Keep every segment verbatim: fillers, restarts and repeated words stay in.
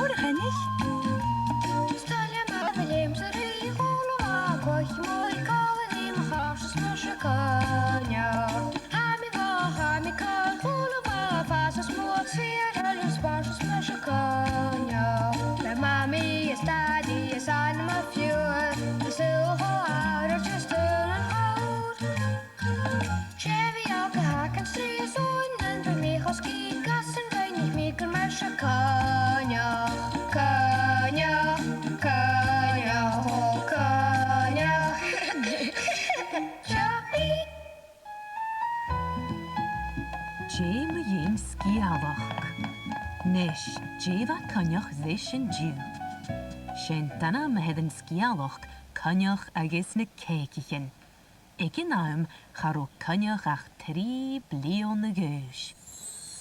Mòr a Choinnich. Is toil leam a bhith leamsa ri chùl a' mhàil, coic mòr a' call a-nis, mo chàirdeas, mise Coinneach. Tha mi math, tha mi ceart, chùl a' mhàil, fàs is mòr, fìor thoil is spòrs, mise Coinneach. Le Mamaidh is Dadaidh is ainm a' phiuthar, is uile àraid is daoine an còrr. Seo bhith aga thacan strì is uainean, bidh mi cho sgìth gus an cluinnidh mi gur mise Coinneach. Coinneach, Coinneach, o Coinneach. Seo bhith. Dè mu dheidhinn sgeulachd? Nis, dè bha Coinneach ris an-diugh? 'S e an t-ainm a th' air an sgeulachd Coinneach agus na Cèicichean. Aig an àm, cha robh Coinneach ach trì bliadhna a dh'aois.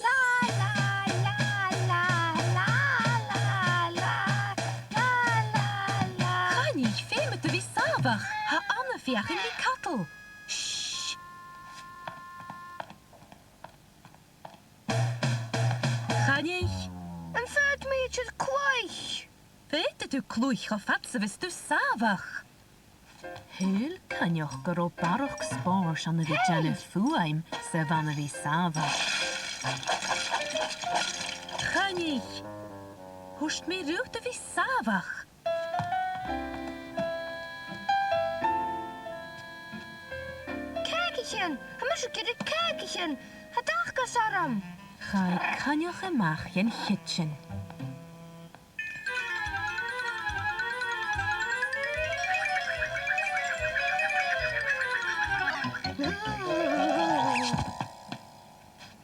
La, la, la, la, la, la, la, la, la, la. Choinnich, feumaidh tu bhith sàmhach, tha Anna a' feuchainn ri cadal. Shh! Choinnich! Am faod mi idir cluich? Faodaidh tu cluich cho fad 's a bhios tu sàmhach. Shaoil Coinneach gun robh barrachd spòrs ann a bhith a' dèanamh fuaim 's a bhith a' dèanamh sàmhach. Choinnich! Thuirt mi riut a bhith sàmhach. Cèicichean! Tha mise ag iarraidh cèicichean! Tha dad ag iarraidh orm! Chaidh Coinneach a-mach dhan chidsin.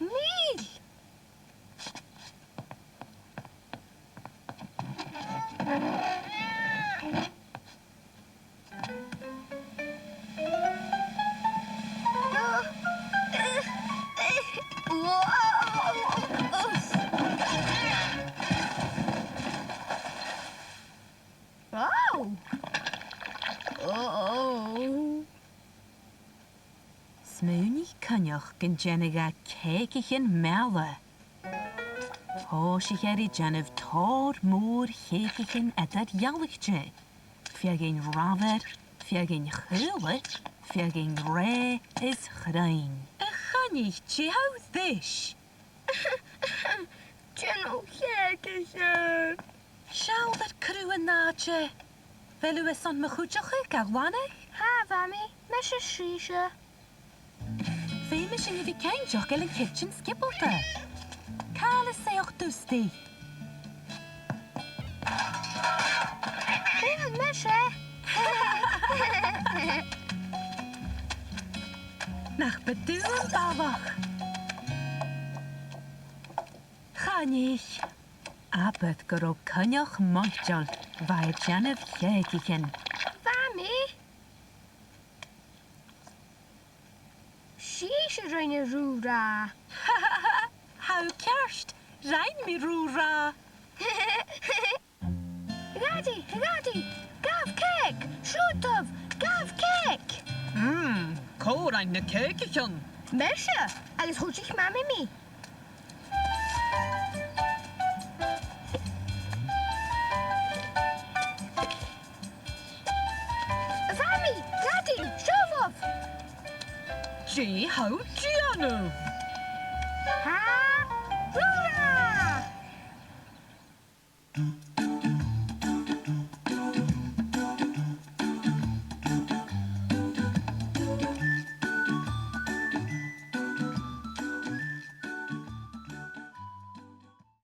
Mìl! Wow! Oh. Smaoinich Coinneach gun dèanadh e cèicichean meala. Thòisich e ri dèanamh tòrr mòr chèicichean eadar-dhealaichte. Feadhainn reamhar, feadhainn chaola, feadhainn rèidh is chruinn. A Choinnich, dè tha thu ris? Dèan cèicichean. Seall air cruth an àite. A bheil thu airson mo chuideachadh ga ghlanadh? Tha, a Mhamaidh, mise sìos. Feumaidh sinn a bhith cinnteach gu bheil an cidsin sgiobalta. Càit a bheil an soitheach-dustaidh? Bhuail mise. Nach bu dubh am balach. Choinnich. Abair gun robh Coinneach moiteil, bha e a' dèanamh chèicichean. Mamaidh! Sibhse a rinn an rù-rà. Tha thu ceart, rinn mi rù-rà. Dhadaidh, a Dhadaidh, gabh cèic, siuthad, gabh cèic. Mm, cò rinn na cèicichean? Mise, agus chuidich Mamaidh mi. A Mhamaidh, Dadaidh, siuthad! Dè tha thu a' dèanamh? Ha! Rù-rà!